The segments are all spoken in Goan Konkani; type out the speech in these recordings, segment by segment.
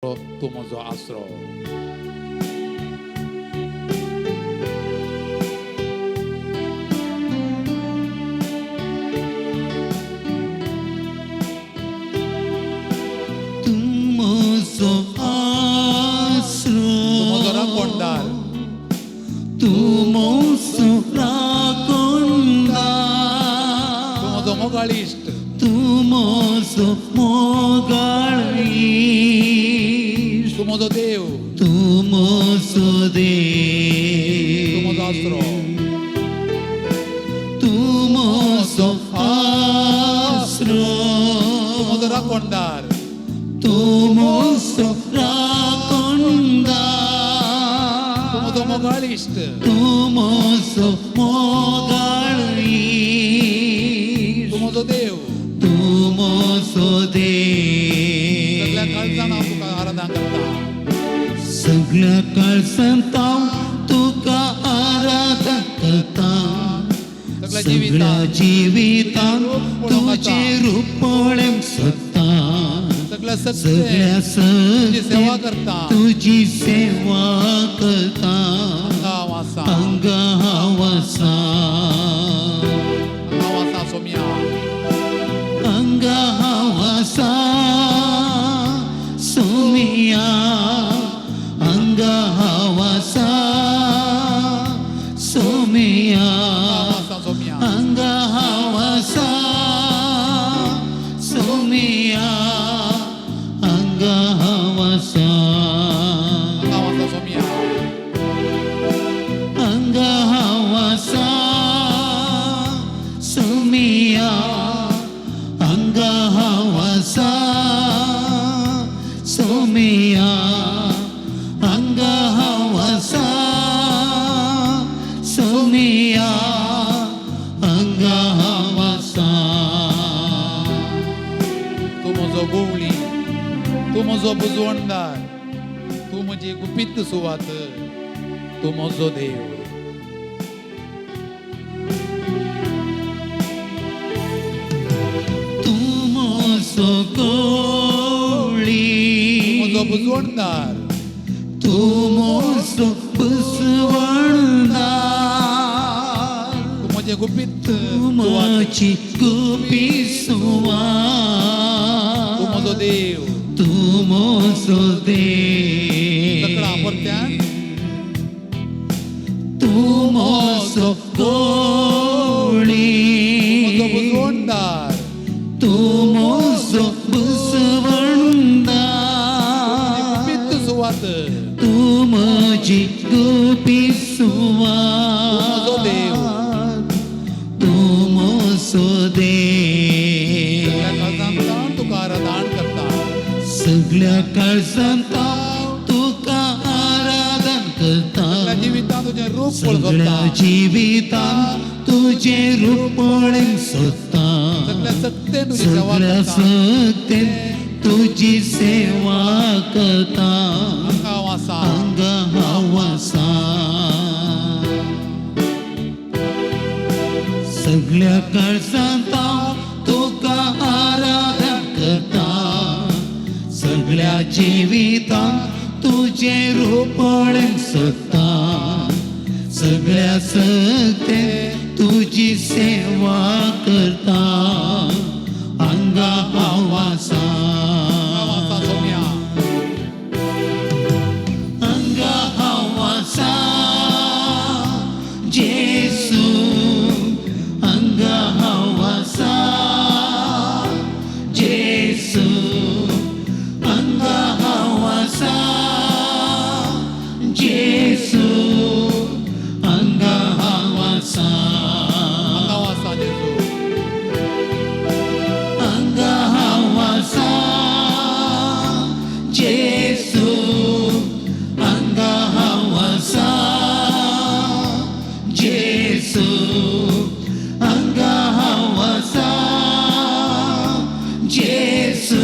तूं म्हजो आसरो. तूं म्हजो आसरो, तूं म्हजो राखणदार, तूं म्हजो राखणदार, तूं म्हजो मोगाळ इश्ट, तूं म्हजो मोगाळ इश्ट, तूं म्हजो देव, तूं म्हजो देव, तूं म्हजो आसरो, तूं म्हजो आसरो, तूं म्हजो राखणदार, तूं म्हजो राखणदार, तूं म्हजो मोगाळ इश्ट, तूं म्हजो मोगाळ इश्ट, तूं म्हजो देव. तूं म्हजो देव. सगळ्या काळजान हांव तुका आराधना करता. सगळ्या काळजांत हांव तुका आराधना करता. सगळ्या सगळ्या जिवितान जिवितान तुजें रूप पळोवंक सोदता. सगळ्या सगळ्या सगळे तुजी सेवा सगळ्या करता. तुजी सेवा करता. हांगा हांव आसा, हांगा हांव आसा, हांगा हांव आसा सोम्या, हांगा हांव आसा सोमिया, हांगा हांव आसा सोमिया, हांगा हांव आसा सोम्या, हांगा हांव आसा सोमिया, हांगा हांव आसा, हांगा हांव आसा सोम्या, हांगा हांव आसा सोमिया, हांगा हांव आसा सोमिया, हांगा हांव आसा सोमिया, हांगा हांव आसा. तूं म्हजो गोवळी, तूं म्हजो बुजवणदार, तूं म्हजी गुपीत सुवात, तूं म्हजो देव. तूं म्हजो गोवळी, तूं म्हजो बुजवणदार, तूं म्हजो बुजवणदार, तूं म्हजें गुपीत तूं सुवात, म्हजी गुपीत सुवात, तूं म्हजो देव. तूं म्हजो देव. सगळ्या परत्यान तूं म्हजो गोवळी, तूं म्हजो बुजवणदार, तूं म्हजो बुजवणदार, गुपीत सुवात, तूं म्हजी गुपीत सुवात, म्हजो देव. तूं म्हजो देव. सगळ्या काळजान ताण तुका आराधन करता. सगळ्या काळजांत हांव तुका आराधन करता. सगळ्या जिवितान तुजें रूप सगळ्या पळोवता. जिवितान तुजें रूप पळोवंक सोदता. सगळ्या सक्तेन तुजी सेवा सगळ्या करता. सक्तेन तुजी सेवा करता. हांगा हांव आसा, हांगा हांव आसा. सगळ्या काळजांत हांव तुका आराधन करता. सगळ्या जिवितान तुजें रूप पळोवंक सोदता. सगळ्या सक्तेन तुजी सेवा करता. हांगा हांव आसा, हांव आसा सोम्या, हांगा हांव आसा जेसू, हांगा हांव आसा जेसू, हांगा हांव आसा जेसू, हांगा हांव आसा, हांगा हांव आसा जेजू, हांगा हांव आसा जेसू, हांगा हांव आसा जेसू, हांगा हांव आसा जेसू,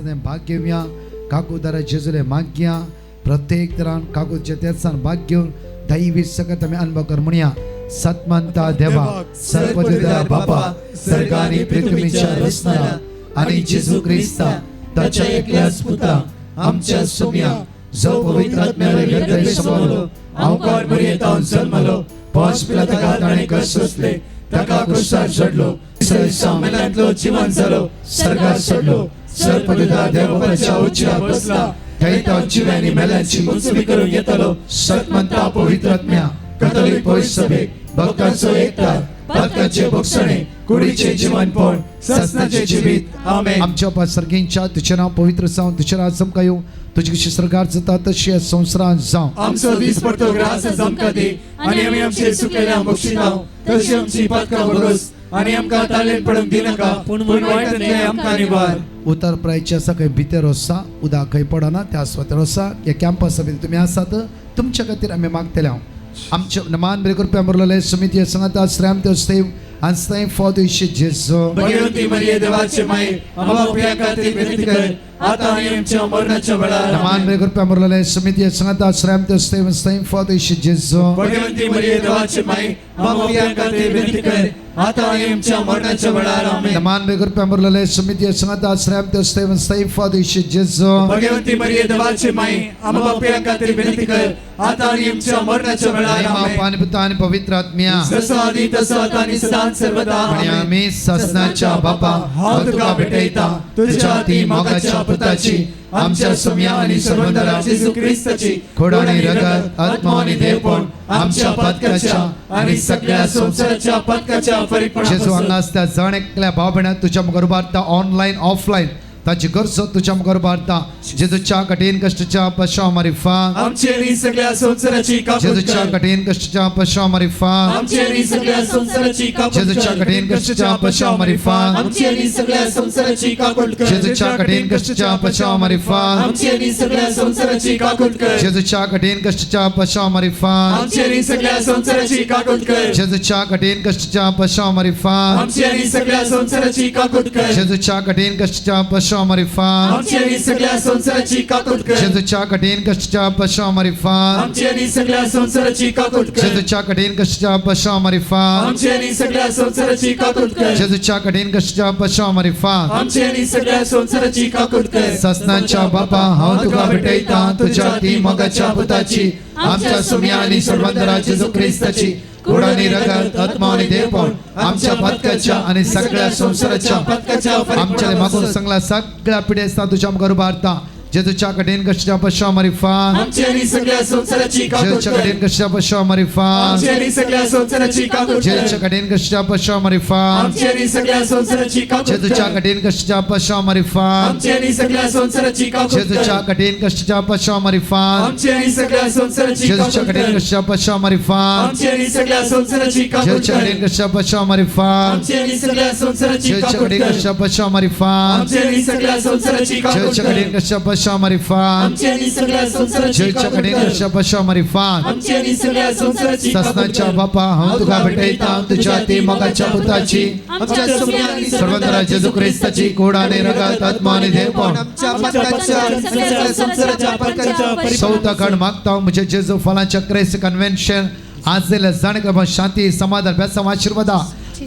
तेर्सांत भाग घेवया. काकुदारा जेजूले मागया प्रत्येक तरान काकूच्या तेर्सान भाग घेवन दैवी सकत आमी अनुभव कर म्हणया. सतमंता देवा सर्वदिदा बापा सर्गानी पृथ्वीच्या रचणारा आणि जेजू क्रिस्ता ताच्या एकल्याच पुता आमच्या सोम्या जो पवित्र आत्म्याला गर्भे समवलो अवकार मरियेतावन जल्मलो पांच पिलाताका ताणें कश्ट सोंसले ताका क्रुसार चडलो मेल्यांतलो जिवन जालो सर्गार चडलो सर्पदिदा देवबापाच्या उच्चार बसला थंय तो जिव्यांनी मेल्यांची मुंचवी करून येतलो. सतमंता पवित्र आत्म्या कथोलिक पवित्र सभेक भक्तांचो एकता पातकांचे भोगसणे कुडीचे जीवनपण ससनाचे जिवीत. आमेन. आमच्या बापा सर्गींच्या तुझें नांव पवित्र जावं, तुझें राज आमकां येवं, तुजी कशी सरकार जाता तशी ह्या संवसारांत जावं. आमचो दीस पडतो ग्रास आमकां दी आनी आमी आमचे चुकलेल्या बक्षिताव तशी आमची पातकां भोगस आनी आमकां तालेन पडूंक दिनाका पूण वायटांतलें आमकां निवार. उतर प्रायचे आसा खंय भितर आसा उदक खंय पडना त्या सुवातेर आसा. ह्या कॅम्पसा भितर तुमी आसात तुमच्या खातीर आमी मागतले हांव. आमच्या मान बरे कृपया मुरलेले समिती सांगता श्राम देव आनी फॉद जेजू. भगवती मरिये देवाचे माई आम्हा पाप्यां खातीर विनंती कर आता आनी आमच्या मरणाच्या वेळार. मान बरे कृपया मुरलेले समिती सांगता श्राम देव फॉद जेजू. भगवती मरिये देवाचे माई आम्हा पाप्यां खातीर विनंती कर आता आनी आमच्या मरणाच्या वेळार. आमेन. मान बरे कृपया मुरलेले समिती सांगता श्राम देव फॉद जेजू. भगवती मरिये देवाचे माई आम्हा पाप्यां खातीर विनंती कर आता आनी आमच्या मरणाच्या वेळार. आमेन. पाणी पुता आणि पवित्र आत्म्या जसो आदी तसो आता आनी सदां सर्वदा. आणि आमेन. आम्ही ससनाच्या बापा हांव तुका भेटयता तुझ्या ती मोगाच्या पुताची आमच्या सुम्या आनी सर्वंदरा जेजू क्रिस्ताची खोड आणि रगत आत्मा आणि देवपण आमच्या पातकाच्या आणि सगळ्या संवसाराच्या पातकाच्या जेजू फरीकपणापासून हांगा आसता जण एकल्या भाव भयणाक तुझ्या मुखार उबारता ऑनलायन ऑफलायन ताची गरजो तुझ्या मुखार उबारता. जेजूच्या कठीण कष्टाच्या पश्चाव मारिफा आमची आणि सगळ्या संवसाराची काकूट जेजूच्या कर. कठीण कष्टाच्या पश्चाव मारिफा आमची आणि सगळ्या संवसाराची काकूट जेजूच्या कर. कठीण कष्टाच्या पश्चाव मारिफा आमची आणि सगळ्या संवसाराची काकूट कर. जेजूच्या कठीण कष्टाच्या पश्चाव मारिफा आमची आणि सगळ्या संवसाराची काकूट कर. जेजूच्या कठीण कष्टाच्या पश्चाव मारिफा आमची आणि सगळ्या संवसाराची काकूट कर. जेजूच्या कठीण कष्टाच्या पश्चाव मारिफा आमची आणि सगळ्या संवसाराची काकूट कर. जेजूच्या कठीण कष्टाच्या पश्चाव मारिफा आमची आणि सगळ्या संवसाराची काकूट कर. जेजूच्या कठीण कष्टाच्या पश्चाव मारिफा आमची आणि सगळ्या संवसाराची काकूट कर. जेजूच्या कठीण कष्टाच्या पश्चाव मारिफा आमची आणि सगळ्या संवसाराची काकूट कर. जेजूच्या कठीण कष्टाच्या पश्चाव मारिफा आमची आणि सगळ्या संवसाराची काकूट कर. ससनाच्या बापा हांव तुका भेटयता तुझ्या ती मोगाच्या पुताची आमच्या सुम्या आणि सर्वंदरा जेजू क्रिस्ताची गोड आणि रगत आत्मा आणि देवपण आमच्या पातकाच्या आणि सगळ्या संसाराच्या पातकाच्या आमच्या मागून सांगला सगळ्या पिढ्या तुझ्या मुखार उबारता. जेजूच्या कठीण कष्टाच्या पश्चाव मारिफा आमची आणि सगळ्या संवसाराची काकूट जेजूच्या कर. कठीण कष्टाच्या पश्चाव मारिफा आमची आणि सगळ्या संवसाराची काकूट कर. जेजूच्या कठीण कष्टाच्या पश्चाव मारिफा आमची आणि सगळ्या संवसाराची काकूट जेजूच्या कर. कठीण कष्टाच्या पश्चाव मारिफा आमची आणि सगळ्या संवसाराची काकूट जेजूच्या कर. कठीण कष्टाच्या पश्चाव मारिफा आमची आणि सगळ्या संवसाराची जेजूच्या काकूट कठीण कर. कष्टाच्या पश्चाव मारिफा आमची आणि सगळ्या संवसाराची काकूट जेजूच्या कर. कठीण कष्टाच्या पश्चाव मारिफा आमची आणि सगळ्या संवसाराची जेजूच्या काकूट कठीण कर. कष्टाच्या पश्चाव मारिफा आमची आणि सगळ्या संवसाराची काकूट जेजूच्या कर. कठीण कष्टाच्या पश्चाव मारिफा आमची आणि सगळ्या संवसाराची जेजूच्या काकूट कठीण कर. कष्टाच्या पश्चाव मारिफा आमची आणि सगळ्या संवसाराची काकूट ससनाच्या कर. बापा हांव तुका भेटयता तुझ्या ती मोगाच्या पुताची आमच्या सुम्या आणि सर्वंतरा जेजू क्रिस्ताची कोड आणि रगत आत्मा आणि देवपण आमच्या पातकाच्या आणि सगळ्या संवसाराच्या पातकाच्या चौथा खंड मागता म्हणजे जेजू फलांच्या क्रेस कन्व्हेन्शन आज दिल्या जाण शांती समाधान बेसांव आशीर्वादा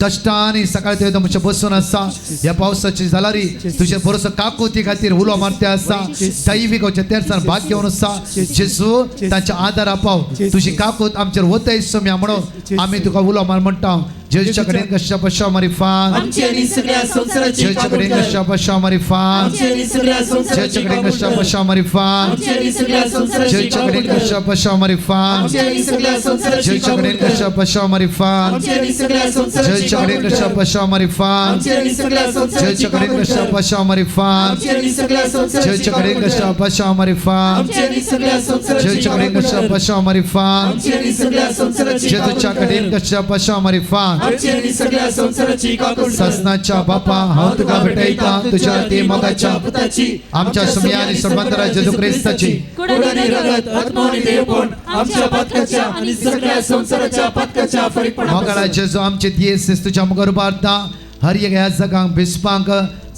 कष्टाने सकाळी ते तुमच्या बसून आसा ह्या पावसाची जालारी तुझे भरोसो काकुती खातीर उलो मारते आसा दैवीक तेरसान भाग घेवन आसा जेजू तांच्या आदारा पाव तुझी काकूत आमचेर वतय सम्या म्हणून आमी तुका उलो मार म्हणटा. जेजूच्या कडेन कश्या पश्या मारिफा आमची आणि सगळ्या संवसाराची जेजूच्या काकूट कडेन कर. कश्या पश्या मारिफा आमची आणि सगळ्या संवसाराची जेजूच्या कडेन काकूट कश्या कर. पश्या मारिफा आमची आणि सगळ्या संवसाराची जेजूच्या काकूट कडेन कर. कश्या पश्या मारिफा आमची आणि सगळ्या संवसाराची जेजूच्या काकूट कडेन कर. कश्या पश्या मारिफा आमची आणि सगळ्या संवसाराची जेजूच्या कडेन काकूट कश्या कर. पश्या मारिफा आमची आणि सगळ्या संवसाराची जेजूच्या कडेन काकूट कश्या कर. पश्या मारिफा आमची आणि सगळ्या संवसाराची जेजूच्या कडेन काकूट कश्या कर. पश्या मारिफा आमची आणि सगळ्या संवसाराची जेजूच्या कडेन काकूट कश्या कर. पश्या मारिफा आमची आणि सगळ्या संवसाराची जेजूच्या काकूट कर. कडेन कश्या पश्या मारिफा आमची आणि सगळ्या संवसाराची काकूट कर. ससनाच्या बापा हांव तुका भेटयता तुझ्या ती मोगाच्या पुताची आमच्या सुम्या आणि सर्वंतरा जेजू क्रिस्ताची कोड आणि रगत आत्मा आणि देवपण आमच्या पातकाच्या आणि सगळ्या संवसाराच्या पातकाच्या फरीकपणापासून मोगाळा जेजू आमचे दियेस तुझ्या मुखार उबारता हर एक ह्या जगांक बिस्पांक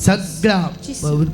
सगळ्या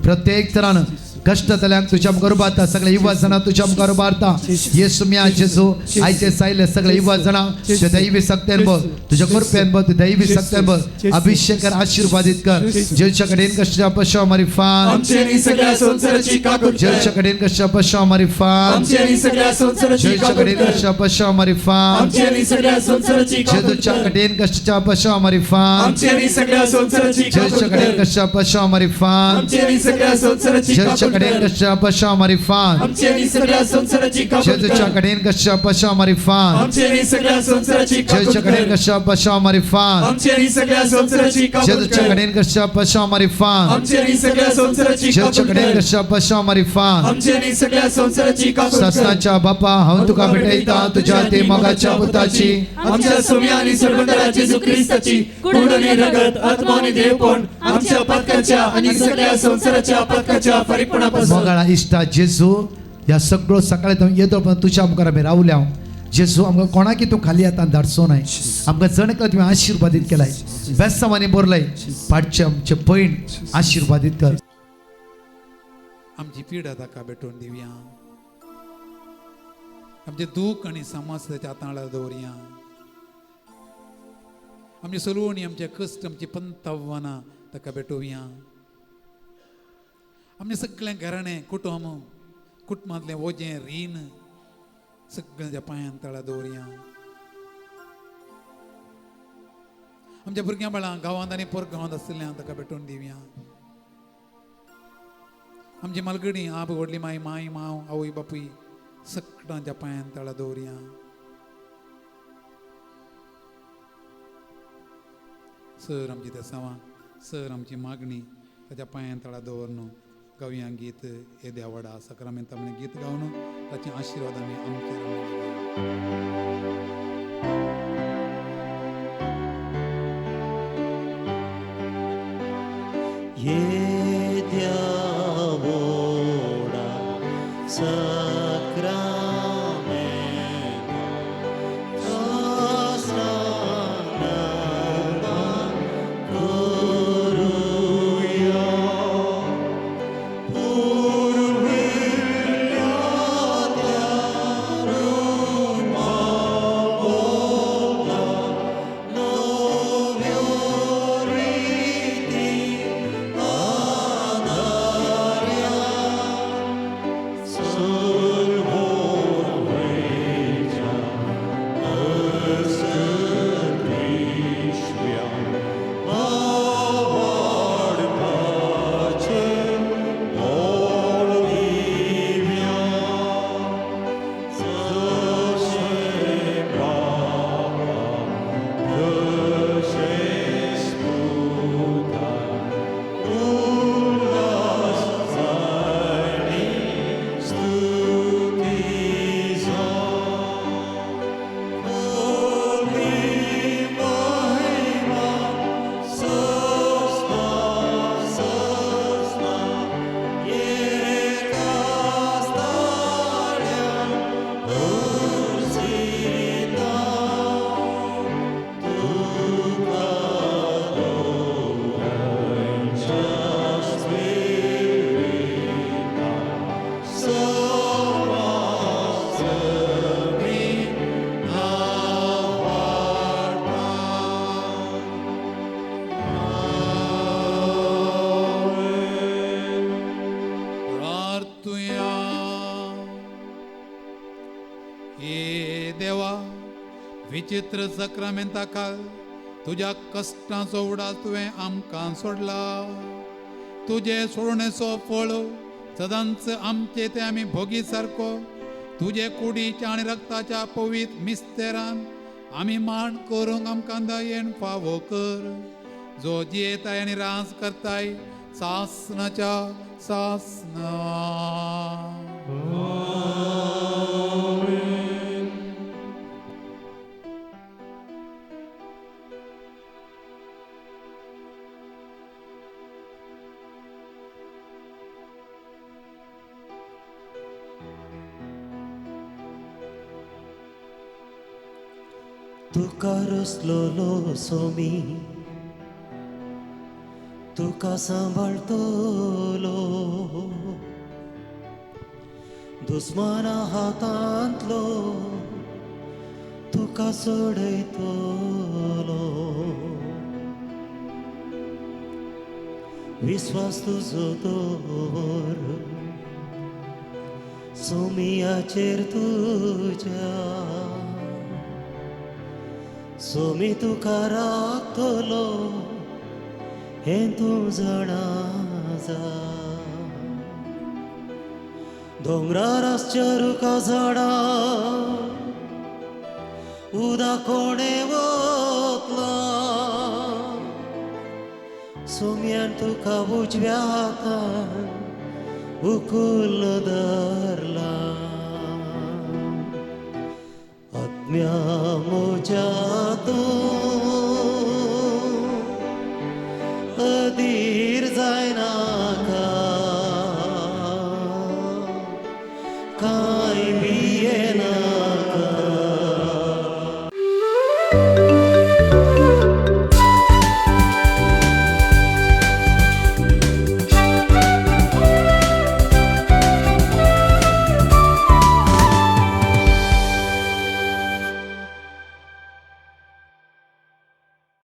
प्रत्येक तरान कश्ट जाल्यांक तुज्या मुखार उबारता, सगळे युवा जाणां तुज्या मुखार उबारता. येसू म्या जेजू आयचे सायले सगळे युवा जाणां तुज्या दैवी सक्त्यान बघ, तुज्या कृपेन बघ, तुज्या दैवी सक्त्यान बघ, अभिषेक कर, आशीर्वादित कर. जेजूच्या कडेन कश्ट पशा मारिफान, आमची आनी सगळ्या संवसाराची काकूट कर. जेजूच्या कडेन कश्ट पशा मारिफान, आमची आनी सगळ्या संवसाराची जेजूच्या काकूट कडेन कर. कश्ट पशा मारिफान, आमची आनी सगळ्या संवसाराची काकूट जेजूच्या कर. कडेन कश्ट पशा मारिफान, आमची आनी सगळ्या संवसाराची काकूट जेजूच्या कडेन कर. कश्ट पशा मारिफान, आमची आनी सगळ्या संवसाराची जेजूच्या काकूट कडेन कर. कश्ट पशा मारिफान, आमची आनी सगळ्या संवसाराची काकूट जेजूच्या कर. कडेन कश्ट पशा मारिफान, आमची आनी सगळ्या संवसाराची काकूट जेजूच्या कडेन कर. कश्ट पशा मारिफान, आमची आनी सगळ्या संवसाराची काकूट जेजूच्या कर. कडेन कश्ट पशा मारिफान, आमची आनी सगळ्या संवसाराची जेजूच्या काकूट कडेन कर. कश्ट पशा मारिफान. आमची आनी सगळ्या संवसाराची काकूट कर. सस्नाच्या बापा हांव तुका भेटयता तुझ्या ते मोगाच्या पुताची, आमच्या सोम्या आणि सर्वंतरा जेजू ख्रिस्ताची कूड आणि रगत, आत्मा आणि देवपण आमच्या पातकाच्या आणि सगळ्या संवसाराच्या पातकाच्या फारीकपणापासून. मोगाळा इश्टा जेजू, ह्या सगळो सकाळी तूं येदो पण तुज्या मुखार आमी रावल्या. जेजू आमकां कोणाकी तूं खाली आतां धाडचो नाय, आमकां जण एकल्या तुवें आशिर्वादीत केलाय, बेसांवांनी बरलाय, पाडचे आमचे पयण आशिर्वादीत कर. आमची पिडा ताका भेटोवन दिवया, आमचें दूख आनी समज ताच्या हाताळा दवरया, आमची सलवणी, आमचे कश्ट, आमची पंतव्वानां ताका भेटोवया. आमचें सगळें घराणें, कुटुंब, कुटुंबांतलें वजें, रीण सगळ्यांच्या पांयान तळा दवरया. आमच्या भुरग्यां बाळां गांवांत आनी परगांवांत आशिल्ल्यान ताका भेटोवन दिवया. आमची मालगडी, आप व्हडली माय, माय, माव, आवय, बापूय सगळ्यांच्या पांयान तळा दवरया. सर आमची देसावां, सर आमची मागणी ताच्या पांयान तळा दवर न्हू. गावया गीत येद्या व्हडा सक्रामेंत आमी गीत गावन ताचे आशिर्वाद आमी आमचेर येद्या व्हडा सक्रामेंता साष्टांग करुया, पुर्विल्ल्या त्या रुपाबोला नव्यो रिती आदार्या, सर्वोर्वेच्या अस्कर्विश्व्या बावाडपाचें बळ दिव्या, जशें बापा तशेंच पुता, उल्हास आनी स्तुती जावं. होली महिमा सस्ना सस्ना एका स्थान्या उर्सिता, तुका दोगांच्या स्पिरिता समासमी नावाडता. प्रार्थुया. हे देवा, विचित्र सक्रामेंता काल तुज्या कश्टांचो उडास तुवें आमकां सोडला. तुजे सोडणेचो फळ सदांच आमचे ते आमी भोगी सारको तुजे कुडीच्या आनी रक्ताच्या पवीत मिस्तेरान आमी माण करूंक आमकां दयेन फावो कर, जो जियेताय आनी राज करताय सासनाच्या सासना. तुका रसलोलो सोमी, तुका सांबाळटलो दुस्माना हातांतलो तुका सोडयतलो विस्वास तुजो दवर सोमियाचेर तुज्या सोमी तुका राखतलो हें तूं जाणा जा दोंगरार आसच्या रुखा झाडां उदक कोणें वतलां सोम्यान तुका उजव्या हातान उकुल धरला आत्म्या म्हज्या